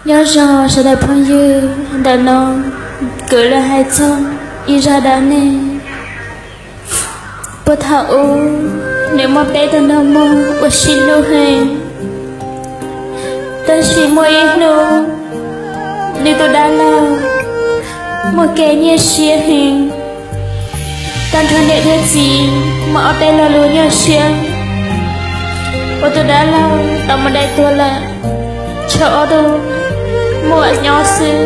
Nyob zoo sawv daws phooj ywg, ntawm no kuv los hais txog ib zaj dab neeg. Puag thaum ub, nws muaj peb tug nraug muag uas sib hlub heev. Tab sis muaj ib hnub, nws tus dab laug muaj kev nyuaj siab heev. Tag nrho niam thiab txiv muaj ob peb lo lus nyuaj siab uas tus dab laug tau mus dai tuag lawm, tshuav ob tug muam nyob xwb.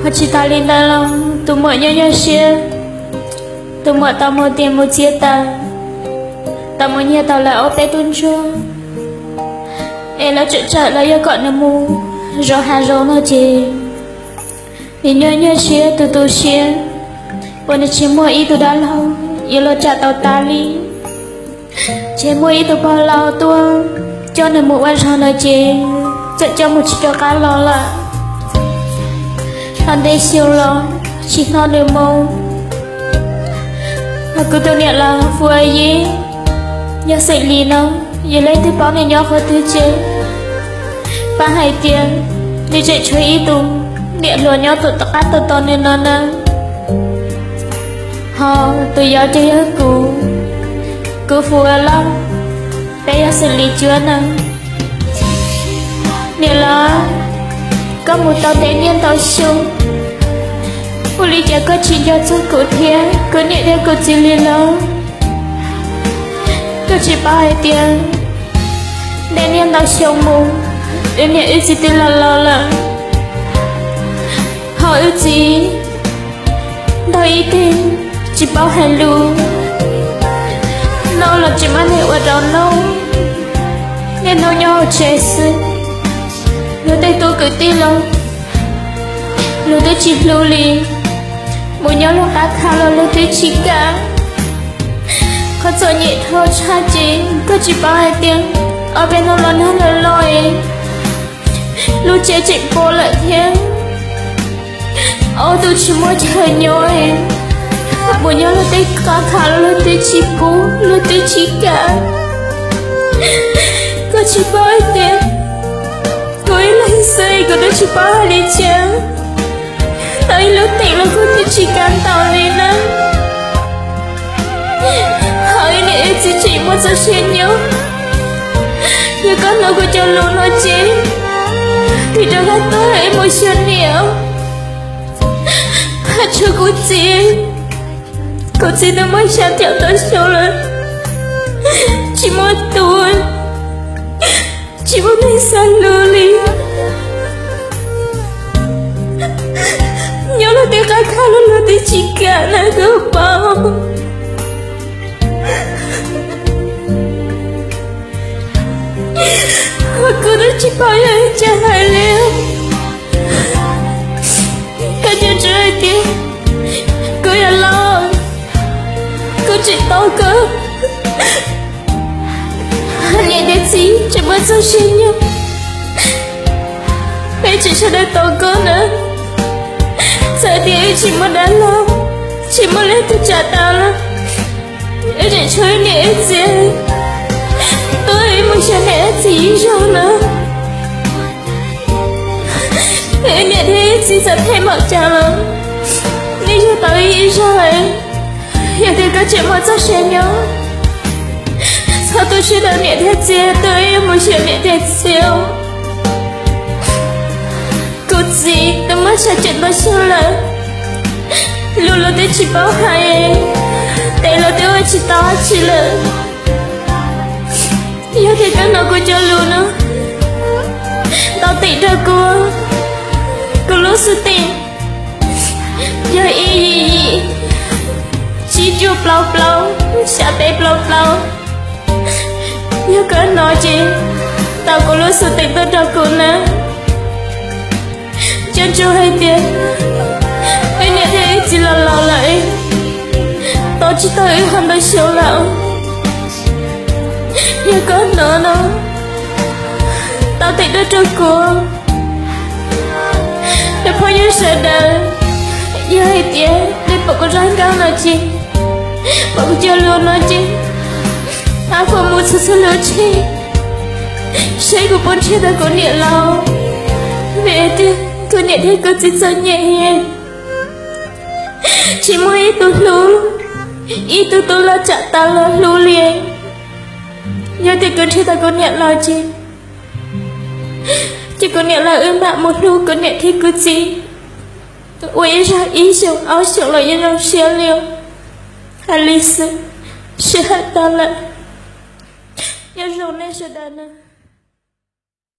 Ho tsis tas li ntawd los tus muam nyuaj nyuaj siab, tus muam tau mus tias mus txiav taws, tau mus nyiag tau lawv ob peb tug ntsuag, es lawv tseem tsawm los yog kom nws mus zov hav zoov no ces nws nyuaj nyuaj siab tu tu siab, uas nws tsis muaj ib tug dab laug yuav los tsam tau tas li. Ces muaj ib tug pog laus tuaj coj nws mus ua zog ntawd ces txawm coj mus tsis rov qab los lawm. Tau ntev xyoo los tsis hnov nws moo. Mas kuv tus niam laus Fuas Yib, yog xeem Lis no, yog leej twg paub nws nyob qhov twg ces pab hais tias nws tseem tshuav ib tug niam hluas nyob tom qab tom tod nws no nawb. Ho tus yau ces yog kuv, kuv Fuas Lauj, peb yog xeem Lis cuab nawb. Niam laus, koj mus tau ntev niaj ntau xyoo, ua li cas koj tsis nco txog kuv thiab kuv niam thiab kuv txiv li los? Koj tsis paub hais tias ntev niaj ntau xyoo mus, wb niam wb txiv twb laus laus lawm, ho wb txiv ntog ib teg tsis paub hais lus, noj los tsis muaj neeg ua rau noj, niaj hnub nyob hauv tsev xwb. Luag tej tub kwv tij los luag twb tsis hlub li, mus nyob luag qab khab los luag twb tsis kam. Qhov txom nyem dhau tshaj ces koj tsis paub hais tias ob peb hnub los nag los loj es lub tsev tseem puas lawm thiab, ob tug tsis muaj chaw nyob es mus nyob luag tej qab khab los luag twb tsis pub, luag twb tsis kam. Koj tsis paub hais tias kuv ib leeg xwb kuv twb tsis paub hais li cas, tau ib lub teem los kuv twb tsis kam ntaus li na. Ho wb niam wb txiv tseem muaj txoj sia nyob, yog koj hnov kuv cov lus no ces tig rov qab tuaj wb mus xyuas niam. Hais txog kuv txiv, kuv txiv twb muaj xya caum tawm xyoo lawm, tsis muaj tub, tsis muaj neeg xav hlub li. Nyob luag tej qab khab los luag twb tsis kam na koj paub. Kuv twb tsis paub yog cas hais li. Koj cia tswv hais tias kuv yog laus, kuv tseem tau koj. Niam thiab txiv tseem muaj txoj sia nyob, peb tseem sawv daws tos koj na. Txawm tias wb tsis muaj dab laug, tsis muaj leej twg tsam tau los wb tseem tshuav wb niam wb txiv tuaj wb mus xyuas niam wb txiv ib zaug na. Wb niam thiab wb txiv txawm phem npaum cas los nej yug tau wb ib zaug. Yog tias koj tseem muaj txoj sia nyob, txhob tu siab rau niam thiab txiv, tuaj wb mus xyuas niam thiab txiv. Kuv txiv twb muaj xya caum tawm xyoo lawm, lus los twb tsis paub hais, tes los twb ua tsis tau dab tsi lawm. Yog tias koj hnov kuv cov lus no, tau tim rau kuv, kuv lub xov tooj yog ib yim yim tsib cuaj plaub plaub xya peb plaub plaub. Yog koj hnov ces tau kuv lub xov tooj tuaj rau kuv na. Coj ntsuag hais tias wb niam thiab wb txiv los laus lawm, tos tsis tau wb ho ntau xyoo lawm. Yog koj hnov no, tau tim tuaj rau kuv. Cov phooj ywg sawv daws, yog hais tias nej pom kuv zaj nkauj no ces, pom kuv cov lus no ces, ab, kuv mus txhua txhua lub tsheb, seb kuv puas nrhiav tau kuv niam laus. Vim tias kuv niam thiab kuv txiv txom nyem, tsis muaj ib tug hlub, ib tug tub loj tsam tab los hlub li. Yog tias kuv nrhiav tau kuv niam los ces, ces kuv niam los wb mam mus hlub kuv niam thiab kuv txiv ua ib zag ib xyoos ob xyoos los yeej zoo siab li. Hais li xwb, sij hawm tag lawm. Nyob zoo nej sawv daws na.